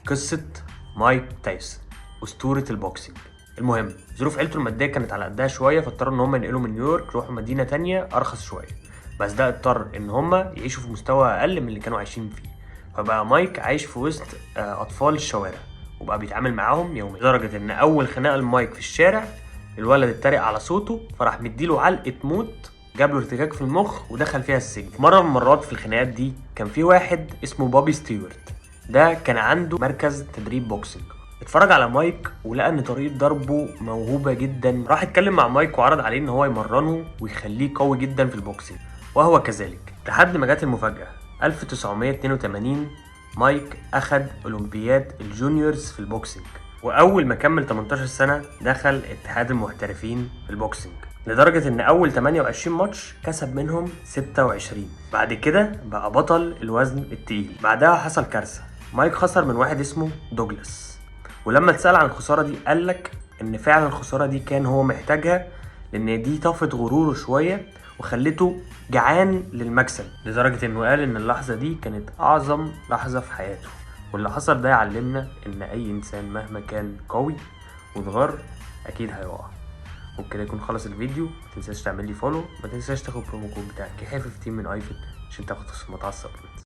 قصة مايك تايسون، أسطورة ال boxing. المهم، ظروف عيلته المادية كانت على قدها شوية، فاضطروا إن هم ينقلوا من نيويورك يروحوا مدينة تانية أرخص شوية، بس ده اضطر إن هم يعيشوا في مستوى أقل من اللي كانوا عايشين فيه. فبقى مايك عايش في وسط أطفال الشوارع وبقى بيتعامل معاهم يوميا، لدرجة إن أول خناقة لمايك في الشارع الولد اتريق على صوته، فراح مديله علقة موت، جاب له ارتجاج في المخ ودخل فيها السجن. في مرة من المرات في الخناقات دي كان في واحد اسمه بوبي ستيوارت، ده كان عنده مركز تدريب boxing. اتفرج على مايك ولقى ان طريقة ضربه موهوبة جدا. راح اتكلم مع مايك وعرض عليه ان هو يمرنه ويخليه قوي جدا في ال boxing، وهو كذلك. لحد ما جت المفاجأة، 1982 مايك اخد اولمبياد ال juniors في ال boxing، واول ما كمل 18 سنة دخل اتحاد المحترفين في ال boxing، لدرجة ان اول 28 ماتش كسب منهم 26. بعد كده بقى بطل الوزن التقيل. بعدها حصل كارثة، مايك خسر من واحد اسمه دوجلاس، ولما اتسأل عن الخسارة دي قالك ان فعلا الخسارة دي كان هو محتاجها، لان دي طفت غروره شوية وخلته جعان للمكسب، لدرجة انه قال ان اللحظة دي كانت اعظم لحظة في حياته. واللي حصل ده يعلمنا ان اي انسان مهما كان قوي واتغر اكيد هيقع. وبكده يكون خلص الفيديو. ما تنساش تعمل لي follow، ما تنساش تاخد promo code بتاعك كحيف 15 من ايفت عشان تاخد خصومات على ال supplement.